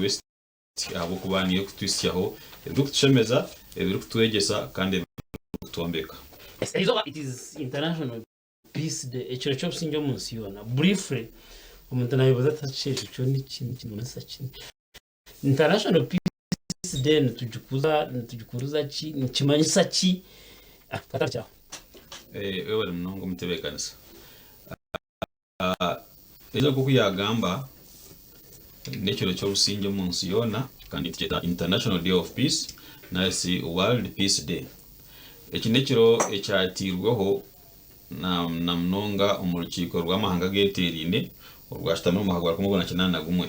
West ahabw'okuba niyo erikutuhitsyaho ebirikutushemeza, ebirikutwegyesa kandi ebirikutwombeka. Eizooba it is international peace day, ekiro ky'obusingye omu nsi yoona. Briefly, omuntu naayebuuza ati hati shi ekyo kyo niki, nikimanyisa ki? International peace day nitugikuza nitugikuriza ki, nikimanyisa ki? Ah, twatandikira aho. Eh, webale munonga omutebeekanisa. Eliza nk'oku yaagamba, n'ekiro ky'obusingye omu nsi yoona kandi tukyeta International Day of Peace nari shi World Peace Day. Eki n'ekiro ekyatairweho na na munonga omu rukiiko rw'amahanga ageeteeraine orwashutamire omu mwaka gwa 1981.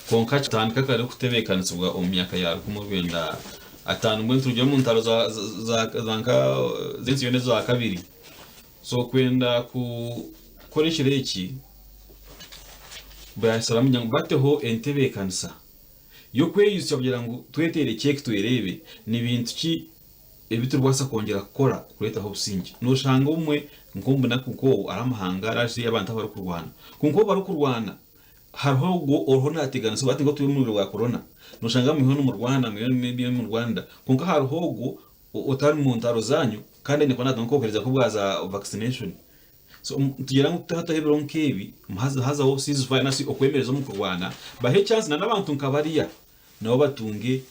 Kwonka kitandika kare kutebeekanisibwa omu myaka ya 1950 mbwenu turugire omu ntaro za za za nka z'ensi yoona eza kabiri. So kwenda kukora ekiro eki, baasharamu kugira ngu bateho entebeekanisa y'okweijutsya kugira ngu tweteere check twereebe ni bintu ki ebi turikubaasa kwongyera kukora kureetaho obusingye. Nooshanga obumwe nk'omu bunaku nk'obu hariho amahanga nari shi abantu abarikurwana kwonka obu barikurwana hariho ogwo oriho naateganisibwa hati nk'oku turi omu bwire bwa korona nooshanga muriho nimurwana muriyo nimurwanira kwonka hariho ogwo otari mu ntaro zaanyu kandi aine kuba naatunga nk'obuheereza nk'obwa za vaccination. So nitugira ngu tuhataho ebiro nk'ebi hazaho cease fire nari shi okwemereza omu kurwana bahe chance na n'abantu nka bariya nabo batunge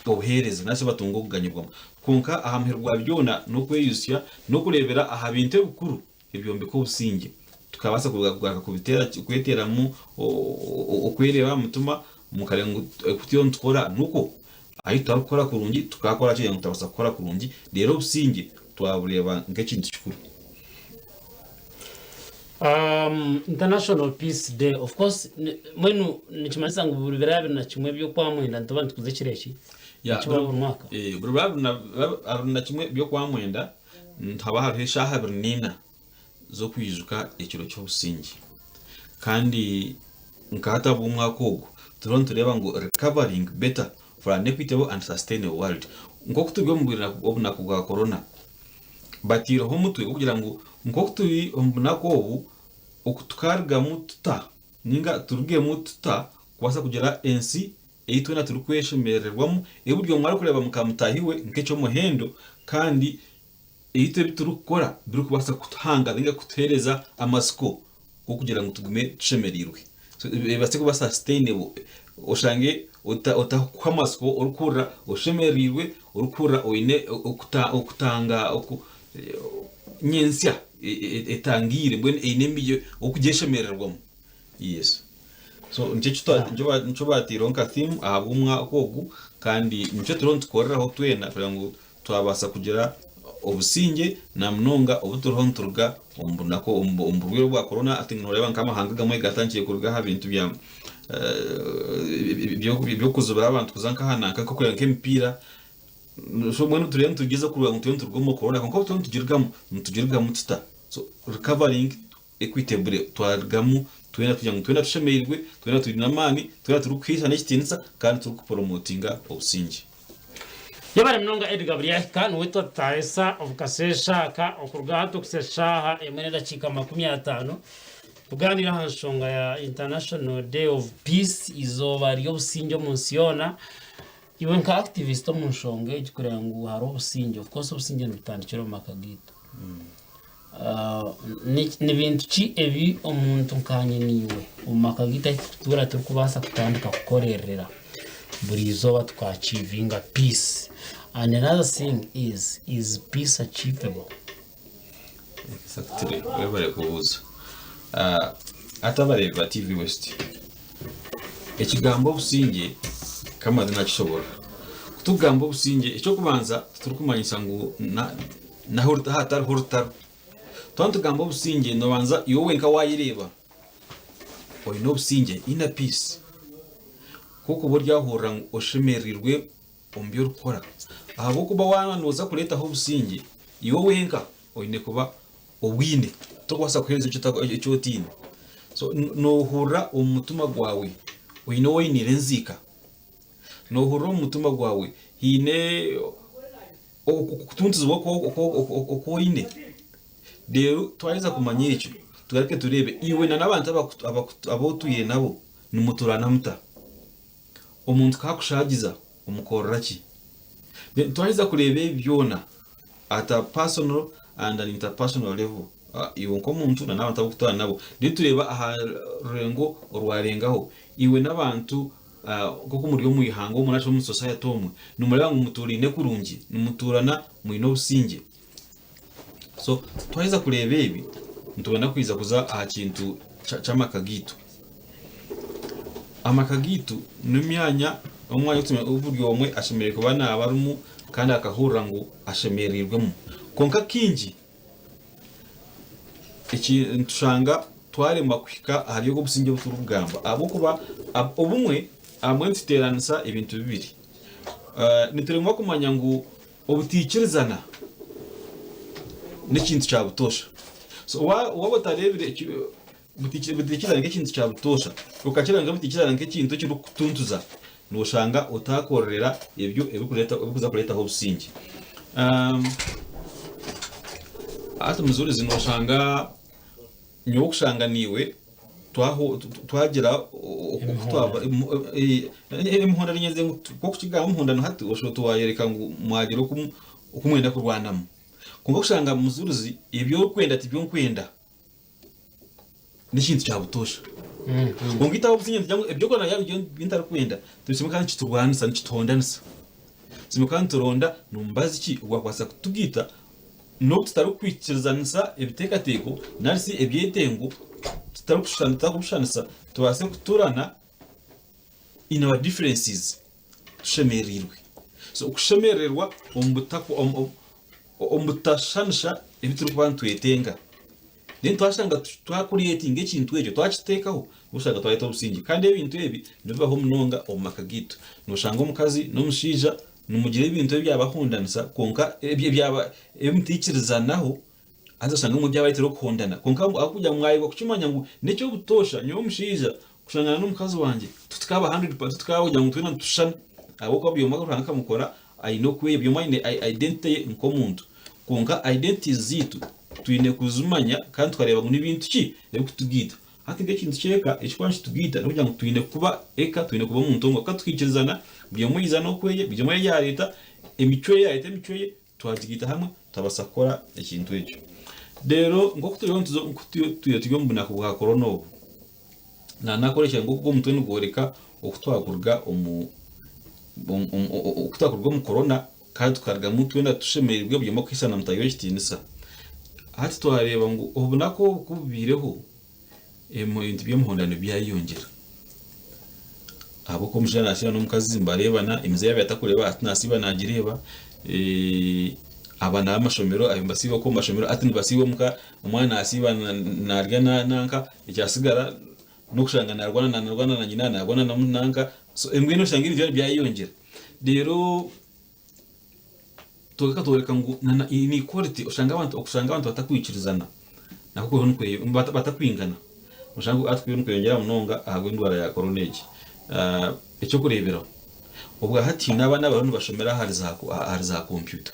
obuheereza nari shi batunge okuganyirwamu. Kwonka aha muheru gwa byona n'okweijutsya n'okureebera aha bintu ebikuru ebyombeka obusingye tukabaasa kugaruka kubiteera kweteeramu okwereeba aha mutima mukareba ngu oku turiyo nitukora nikwo ahu tutarikukora kurungi tukakora ki kugira ngu turabaasa kukora kurungi reero obusingye twabureeba nk'ekintu kikuru. International Peace Day of course mbwenu nikimanyisa ngu buri biro 21 by'okwamwenda nituba nitukuza ekiro eki nikibaho buri mwaka? Buri biro 21 by'okwamwenda Nihaba hariho eshaaha 24 z'okwijuka ekiro ky'obusingye. Kandi nka hati ahabw'omwaka ogu, turiho nitureeba ngu Recovering Better for an Equitable and Sustainable World. Nk'oku turi omu bunaku bwa corona, bataireho omutwe gw'okugira ngu nk'oku turi omu bunaku obu, oku tukarugamu tuta ninga turugemu tuta kubaasa kugira ensi ei twena turikweshemerererwamu, ei buri omwe arikureeba muka mutaahi we nk'eky'omuhendo, kandi ei itwe ebi turikukora birikubaasa kutuhanga ninga kutuheereza amatsiko g'okugira ngu tugume tushemereirwe. So ebaase kuba sustainable, oshange otakuha amatsiko orikuhurira oshemereirwe, orikuhurira oine okutanga nyentsya etangiire mbwenu eine okugyeshemerererwamu. Yes. So nikyo eki twa- nikyo ba- nikyo baataireho nka theme ahabw'omwaka ogu kandi nikyo turiho nitukoreraho twena kugira ngu twabaasa kugira obusingye na munonga obu turiho nituruga omu bunaku omu bu- omu burwaire bwa korona hati nooreeba nk'amahanga agamwe gaatandikire kuruga aha bintu bya eh, ebyo- eby'okuzibira abantu kuza nk'aha nanka nk'okureba nk'emipiira So mbwenu turiyo nitugyezaho kureeba ngu turiyo nituruga omu korona kwonka obu turiyo nitugirugamu nitugirugamu tuta? So recovering equitably twarugamu twena kugira ngu twena tushemereirwe, twena twine amaani, twena turikuhaisana ekitiinisa kandi turikuporomotinga obusingye. Yebare munonga Edgar Buryahika niwe twatutaahisa omu kasheeshe aka okuruga hati okuhitsya eshaaha emwe n'edakiika 50 tugaaniire aha nshonga ya International Day of Peace eizooba ry'obusingye omu nsi yoona. Iwe nka activist omu nshonga egi kureeba ngu hariho obusingye of course obusingye nibutandikira omu maka gaitu. Ni bintu ki ebi omuntu nkaanye naiwe omu maka gaitu ahu turikutuura turikubaasa kutandika kukorerera buri izooba tukaachievinga peace? And another thing is, is peace achievable? Exactly, webare kubuuza. Hati abareebi ba TV West, ekigambo obusingye kamaze nakisoborora. Ku turikugamba obusingye, eky'okubanza titurikumanyisa ngu Nahu hatariho rutaro. Twaba nitugamba obusingye nobanza iwe wenka wayereeba oine obusingye, inner peace. Ku orikuba oryahurira ngu oshemereirwe omu bi orikukora ahabw'okuba waaba nooza kureetaho obusingye iwe wenka oine kuba obwine torikubaasa kuheereza eki otaine. So noohurira omu mutima gwawe oine ou oiniire enziika, noohurira omu mutima gwawe haine Okutuntuzibwa oku oine. Reero twaheza kumanya ekyo, tugaruke tureebe iwe n'abantu abu otwire nabo nimuturana muta? Omuntu ku akushagiza omukorera ki? Then twaheza kureeba ebi byona at a personal and an interpersonal level, iwe nk'omuntu na n'abantu abu orikutuura nabo, then tureeba aha rurengo orwarengaho, iwe n'abantu nk'oku muri omu ihanga omwe nari omu society omwe, nimureeba ngu mutuuraine kurungi, nimutuurana mwine obusingye. So twaheza kureeba ebi, nitubona kwija kuza aha kintu ky'amaka gaitu. Amaka gaitu n'emyanya omwanya ogu buri omwe ashemereire kuba naaba arimu kandi akahurira ngu ashemereirwemu. Kwonka kaingi nitushanga twaremwa kuhika ahari obwo obusingye obu turikugamba ahabw'okuba obumwe abamwe nituteeranisa ebintu bibiri. Nituremwa kumanya ngu Obutaikirizana n'ekintu kya butoosha. So waaba otareebire obutaikirizana nk'ekintu kya butoosha, okakira ngu obutaikirizana nk'ekintu ekirikukutuntuza, nooshanga otaakorera ebyo ebirikuza kureetaho obusingye. Hati Mujulizi nooshanga Nyowe okushanga naiwe twagira emihondano nyenzire ngu nk'okukigamba emihondano hati oshuba tiwayoreka ngu mwagira oku mwenda kurwanamu. Kwonka okushanga muzurizi ebi orikwenda tibyo nkwenda n'ekintu kya butoosha. Kwonka itwe ab'obusingye nitugira ngu ebi orikwenda nabyo nibyo ntarikwenda, turi kimwe kandi nikiturwanisa nikituhondanisa. Kimwe kandi nituronda ni mubazi ki ogwakubaasa kutugaita N'obu tutarikwikirizanisa ebiteekateeko nari shi ebyetengo tutarikushushanisa, tubaase kutuurana in our differences tushemereirwe. So okushemererwa omu butashushana ebi turikuba nitwetenga. Then twashanga twakureetinga ekintu ekyo twakiteekaho, noshanga twareeta obusingye. Kandi ebintu ebi nibibaho munonga omu maka gaitu. Noshanga omukazi n'omushaija nimugira ebintu ebyabahundanisa kwonka ebi mutaikirizanaho haza oshange imwe byabareetera okuhondana. Kwonka ahabw'okugira ngu mwayebwa kukimanya ngu n'eky'obutoosha nyowe omushaija kushangana n'omukazi wangye titukaba hundred percent titukaba kugira ngu twena nitushushana ahabw'okuba buri omwe Ruhanga akamukora aine okweye buri omwe aine identity ye nk'omuntu. Kwonka identities zaitu twine kuzimanya kandi tukareeba ngu ni bintu ki ebirikutugaita. Hati nk'ekintu ky'eka ekirikuba nikitugaita n'okugira ngu twine kuba eka, twine kuba omuntu omwe. Ku tukiikirizana, buri omwe yaija n'okweye, buri omwe yaareeta emicwe ye, yaareeta emicwe ye, twagigaita hamwe twabaasa kukora ekintu ekyo. Reero nk'oku turiyo nituza nk'oku turiyo turi omu bunaku bwa korona obu, naanakorekye ngu ogu omutwe nigworeka oku twakuruga omu oku twakuruga omu korona kandi tukarugamu twena tushemereirwe buri omwe akuhaisana mutaahi we ekitiinisa. Hati twareeba ngu obunaku obu ku bubaireho, ebintu by'omuhondano byayeyongyera. Ahabw'okuba omushaija naasiiba n'omukazi nibareebana, emize yaaba atakureeba hati naasiiba naagireeba, abaana b'amashomero nibasiiba okwo omu mashomero hati nibasiiba omuka, omwana naasiiba naarya nanka, ekyatsigara n'okushanga naarwana naarwana na nyina, naarwana na nanka, so mbwenu oshanga ebintu byona byayeyongyera. Reero Twonka tworeka ngu na inequality oshanga abantu okushanga abantu batakwikirizana nakwo kuriho nikwe batakwingana oshanga hati kuriyo nikweyongyera munonga ahabw'endwara ya corona egi. Eky'okureeberaho obwa hati haine abaana abariho nibashomera ahari za ahari za kompyuta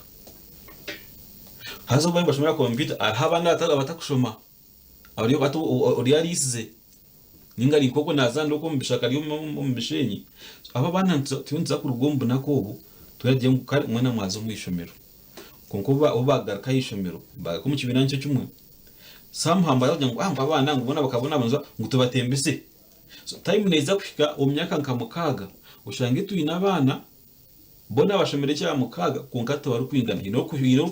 haza obu bariyo nibashomera aha kompyuta hariho abandi abatakushoma Ori hati ori ariisize ninga ari nk'okwo naazaanira okwo omu bishaka ari omu misheenyi. Abo abaana turiyo nituza kuruga omu bunaku obu twegye ngu kare mwena mwaza omu ishomero. Kwonka obu baagaruka aha ishomero baagaruka omu kibiina nikyo kimwe, somehow nibaija kugira ngu ngu abaana ngu boona bakabonabonesibwa ngu tubatembese. So time neija kuhika omu myaka nka mukaaga oshange twine abaana boona bashomire ekyamukaaga kwonka tibarikwingana. Haine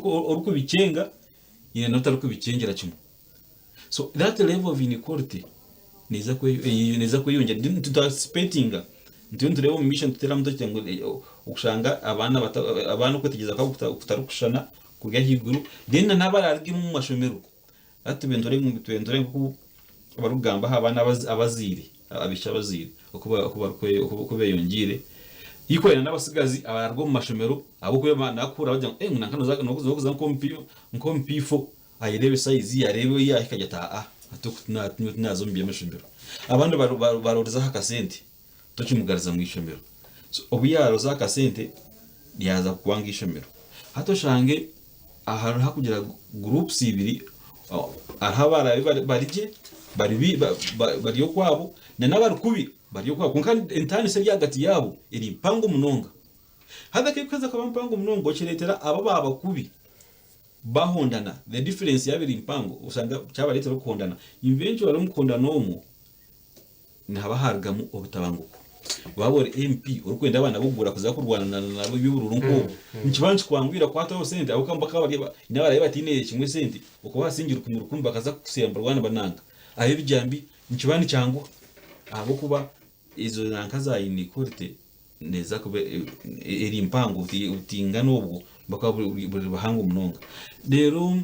orikubikyenga haine n'otarikubikyengyera kimwe. So that level of inequality neeza neeza kweyongyera then tuta anticipatinga nituba nitureeba omu maisho nituteeramu tukye ngu okushanga abaana abaana okwetegyereza kwabo kutarikushushana kuri ahaiguru then na n'abaraarugyemu omu mashomero hati tube nitureeba nk'oku barikugamba aha baana abazaire abaishiki abazaire oku beeyongyeire equally na n'abatsigazi abaraaruga omu mashomero ahabw'okuba nakuhurira bagira ngu nanka nooza nk'omu P4 Ayereebe sayizi ye, areebe ei yaahika agira ati, Aa, hati oku nyowe tinaaza omu by'amashomero. Abandi barooreza aha kasente, tokimugariza mu ishomero. So obu yaaroza aha kasente, yaaza kukwanga eishomero. Hati oshange hariho hakugira groups ibiri, hariho abaraabe bari gye, bari okwabo, na n'abari kubi. bari okwabo kwonka entaaniso eri ahagati yaabo eri mpango munonga. Haza ku erikuheza kuba mpango munonga okireetera abo abaaba kubi bahondana, the difference yaaba eri mpango oshanga kyabareetera okuhondana. Eventually omu kuhondana omwo nihaba harugamu obutabanguko. Waaba ori MP orikwenda abaana b'okugura kuza kurwana nabo eby'obururu nk'obwo, nikiba nikikwanguyira kukwataho sente ahabw'okuba bakaba bari haine abaraabe bataine kimwe sente okabaha siringi rukumi rukumi bakaza kukuseera nibarwana nibananka. Ab'ebijambi nikiba nikyanguha ahabw'okuba ezo nanka za inequality neeza kuba eri mpango obutingana obwo bukaba buri buhango munonga. Reero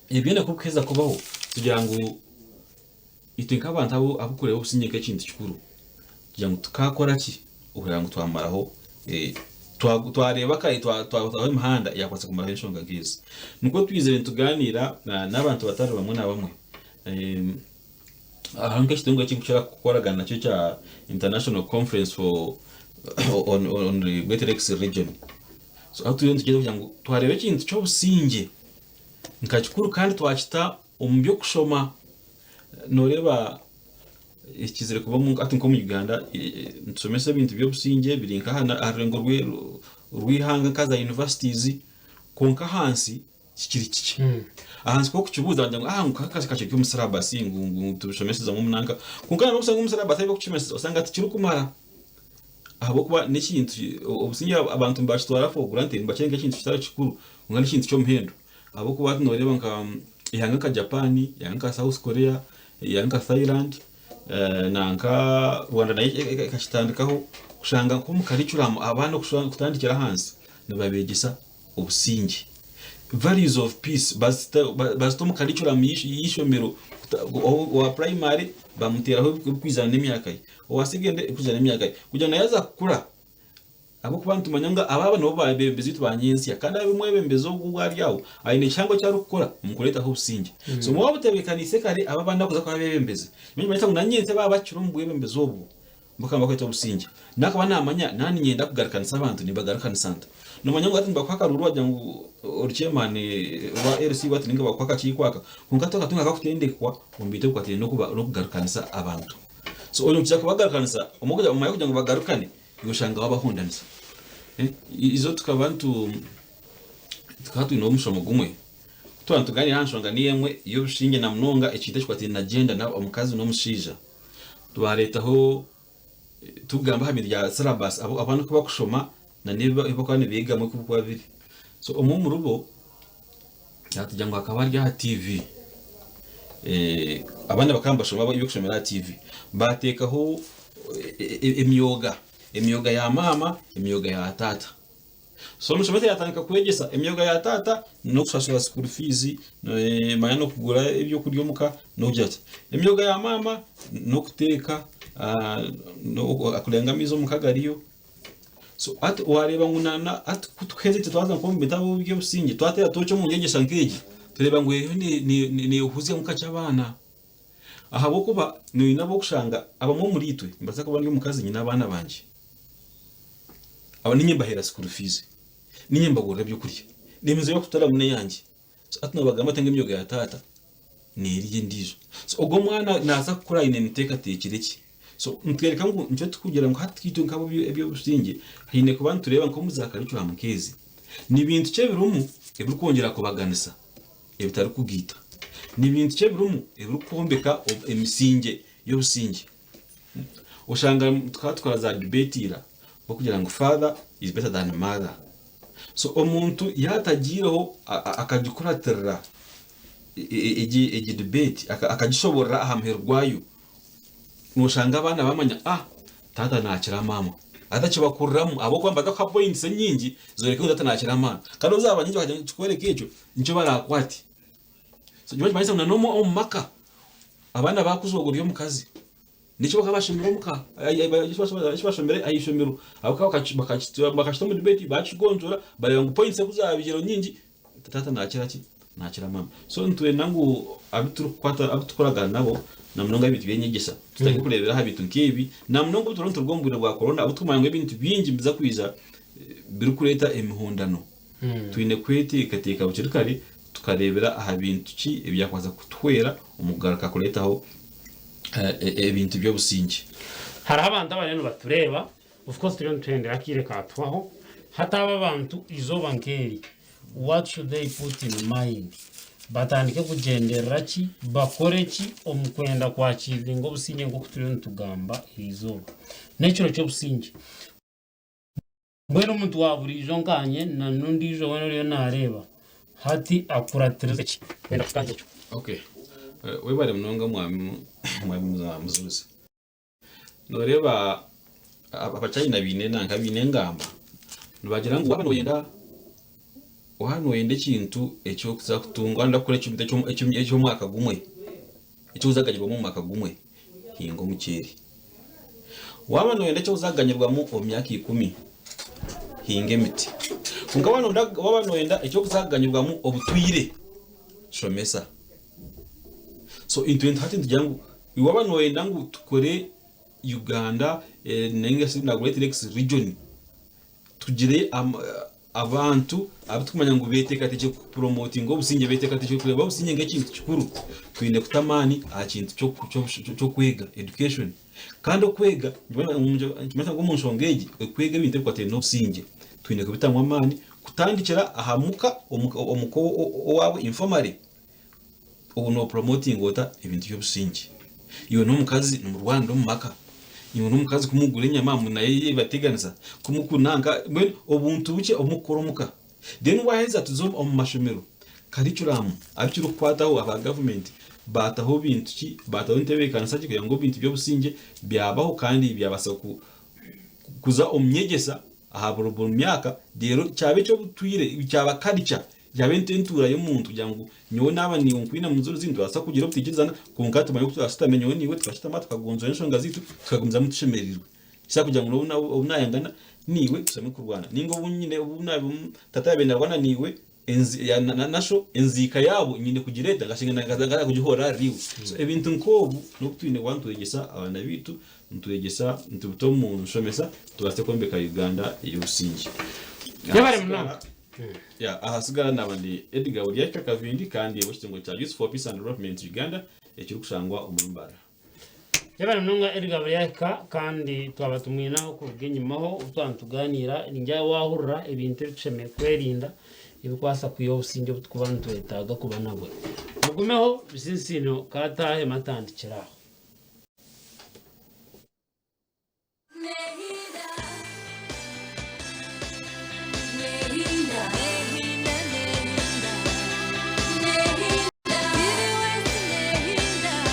ebyo byona ku birikuheza kubaho tugira ngu Itwe nk'abantu abu abarikureeba obusingye nk'ekintu kikuru, kugira ngu tukaakora ki okureeba ngu twamaraho twareeba kare twataho emihanda eyaakubaasa kumaraho enshonga nk'ezi. Nikwo twizire nitugaaniira n'abantu batari bamwe na bamwe. Hariho nk'ekitongore eki ndikukira kukoragana nakyo ekya International Conference for on on Great Lakes Region. So ahu turiyo nitugyezaho kugira ngu twareeba ekintu ky'obusingye nka kikuru kandi twakita omu by'okushoma. Nooreeba ekizire kuba hati nk'omu Uganda nitushomesa ebintu by'obusingye biri nk'aha rurengo rw'eihanga nka za universities kwonka ahansi kikiri kikye. Ahansi ku orikukibuuza baragira ngu aah ngu ka kiri omu syllabus ngu tubishomesezamu omu nanka kwonka nabwo oshanga omu syllabus ahu barikukishomeseza osanga tikirikumara ahabw'okuba n'ekintu obusingye abantu nibakitwara for granted nibakireeba nk'ekintu kitari kikuru kwonka n'ekintu ky'omuhendo. Ahabw'okuba hati nooreeba nka eihanga nka Japan, eihanga nka South Korea, eihanga nka Thailand nanka Rwanda nayo ekakitandikaho kushanga nk'omu curriculum abaana kutandikira ahansi nibabeegyesa obusingye. Values of peace bazita omu curriculum y'eishomero owa primary bamuteeraho ebirikwizana n'emyaka ye, owa secondary ebirikwizana n'emyaka ye kugira ngu yaaza kukura Ahabw'okuba nitumanya ngu aba nibo beebembezi baitu ba nyentsya, kandi abe omwebembezi ogwo ogu ari aho aine ekihango eki arikukora omu kureetaho obusingye. So waaba otebeekaniise kare abo abandi abakuza kuba abeebembezi, nikimanyisa ngu na nyentsya baaba bakiri omu bwebembezi obwo, bakaba nibakureetera obusingye. Nawe akaba naamanya naaba niinyenda kugarukanisa abantu, nimbagarukanisa nta? Noomanya ngu hati nibakuha akaruuru wagira ngu ori chairman wa LC what nainga bakuha akakiiko aka, kwonka tokatunga akakutendekwa omu bintu ebikwatiraine n'okugarukanisa abantu. So oine kubagarukanisa, omwe omanya kugira ngu bagarukane, Iwe oshanga wabahundanisa. Izo tukaba nitu tukaba twine omushomo gumwe twaba nituganira aha nshonga niyo emwe y'obusingye na munonga ekintu ekikwataine na gender na omukazi n'omushaija twareetaho tukugamba aha bintu bya syllabus abaana oku bakushoma na n'ebi bakuba nibeegamu oku bikuba biri. So omwe omuri bo Yatugira ngu akaba ari aha TV. Abaana bakaba nibashoma eby'okushomera aha TV. Baateekaho emyoga, emyoga ya maama, emyoga ya taata. So omushomesa yaatandika kwegyesa emyoga ya taata n'okushashura school fees, manya n'okugura ebyokurya omuka n'okugira oti. Emyoga ya maama n'okuteeka, kureeba ngu amaizi omuka gariyo. So hati wareeba ngu na na hati ku tukuheza ekyo twaza nk'omu bitabo by'obusingye twateera tooki omu nyegyesa nk'egi tureeba ngu eriyo neehuzya nka ky'abaana ahabw'okuba noine ab'okushanga abamwe omuriitwe nimbaasa kuba ndi omukazi nyine abaana bangye aba niinye mbaheera school fees niinye mbagurira ebyokurya n'emize y'okuturamu n'eyangye. So hati nobagamba oti ngu emyoga ya taata neriya endiijo. So ogwo omwana naaza kukura aine miteekateekyere ki? So nitwereka ngu nikyo turikugira ngu hati itwe nk'ab'eby'obusingye haine kuba nitureeba nk'omu za curriculum nk'ezi, ni bintu ki ebirimu ebirikwongyera kubaganisa ebitarikugaita? Ni bintu ki ebirimu ebirikwombeka emisingye y'obusingye? Oshanga tukaba tukora za debate ira barikugira ngu father is better than mother. So omuntu yaatagiireho akagikuratirira egi debate akagishoborora aha muheru gwayo, noshanga abaana bamanya ah taata naakira maama. Haza kibakuriramu ahabw'okuba nibaza kuha points nyingi zooreka ngu taata naakira maama. Kandi obu zaaba nyingi bakagira ngu kikworeka ekyo, nikyo baraakwate. So nikimanyisa ngu n'omu maka abaana baakuzibwa ori omukazi. Nikyo bakaba bashomire omuka, eki bashomire aha ishomero ahabw'okuba bakakita omu debate bakigonjoora bareeba ngu points oku zaabaire nyingi taata naakira ki? Naakira maama. So nitwenda ngu abu turikukwata abu turikukoragana nabo na munonga ebintu by'enyegyesa tutandike kureebera aha bintu nk'ebi na munonga obu turiyo nituruga omu bwire bwa korona obu turikumanya ngu ebintu bingi nibiza kwija birikureeta emihondano. Twine kweteekateeka bukiri kare tukareebera aha bintu ki ebyakubaasa kutuhwera omu kugaruka kureetaho ebintu by'obusingye. Hariho abantu abariyo nibatureeba, of course turiyo nituhendera akaire kaatuhwaho, hati aba abantu eizooba nk'eri what should they put in mind? Batandike kugyenderera ki, bakore ki omu kwenda kwakiivinga obusingye nk'oku turiyo nitugamba eriizooba? N'ekiro ky'obusingye. Mbwenu omuntu wa buriijo nkaanye na n'ondiijo weena oriyo naareeba hati akuratirize ki kwenda kuhika ahari ekyo? Okay. Webare munonga mwami mwami Muzuuzi. Noreeba abachina baine nanka baine engamba nibagira ngu waaba noyenda waaba noyenda ekintu eki orikuza kutunga waaba noyenda kukora ekintu eky'omwaka gumwe eki orikuza kuganyirwamu omu mwaka gumwe hinga omuceeri. Waaba nooyenda eki orikuza kuganyirwamu omu myaka ikumi, hinga emiti. Kwonka waaba nooyenda eki orikuza kuganyirwamu obutwire, shomesa. So itwe hati nitugira ngu waaba nooyenda ngu tukore Uganda ninga shi na Great Lakes region, Tugire abantu abu turikumanya ngu beeteekateekire kupuromotinga obusingye, beeteekateekire kureeba obusingye nk'ekintu kikuru, twine kuta amaani aha kintu ky'okwega, education. Kandi okwega nikimanyisa ngu omu nshonga egi, okwega ebintu ebikwatiraine n'obusingye twine kubitamu amaani kutandikira aha muka, omuka owaawe informally. Obu nopuromotinga ota ebintu by'obusingye? Iwe n'omukazi nimurwanira omu maka, iwe n'omukazi ku mukugura enyama nayo ebateganisa, ku mukunanka mbwenu obuntu bukye obu mukukora omuka. Then waaheza tuze omu mashomero, curriculum abu kirikukwataho aba gavumenti baataho bintu ki, baataho ntebeekanisa ki kugira ngu ebintu by'obusingye byabaho kandi byabaasa kuza omu nyegyesa aha buri myaka reero kyaba eky'obutwire kyaba culture. Yaaba entuura y'omuntu kugira ngu nyowe naaba niiwe nkwine mujulizi nitubaasa kugira obutaikirizana kwonka tumanye oku turashutame nyowe naiwe tukashutama tukagonjoora enshonga zaitu tukagumizamu tushemereirwe. Kikira kugira ngu obu naayangana naiwe tushutame kurwana nainga obu nyine obu tata yaabaire naarwana naiwe nasho enziika yaabo nyine kugireeta nkaza kugihoora ahari iwe. So ebintu nk'obu n'obu twine kuba nitwegyesa abaana baitu, nitwegyesa nitubuta omu nshomesa tubaase kwombeka Uganda ey'obusingye. Yebare munonga. Yeah, ahasigara naba ndi Edgar Oryahika Kavindi kandi ow'ekitongore kya Youth for Peace and Development Uganda ekirikushangwa omuri Mbarara. Yebare munonga Edgar Oryahika kandi twaba tumwine aho kuruga enyimaho obu twaba nituganiira ningira wahurira ebintu ebi tushemereire kwerinda ebikubaasa kwiha obusingye obu turikuba nitwetaaga kuba nabwo. Mugumeho bisinsiino kataahemu atandikire aho.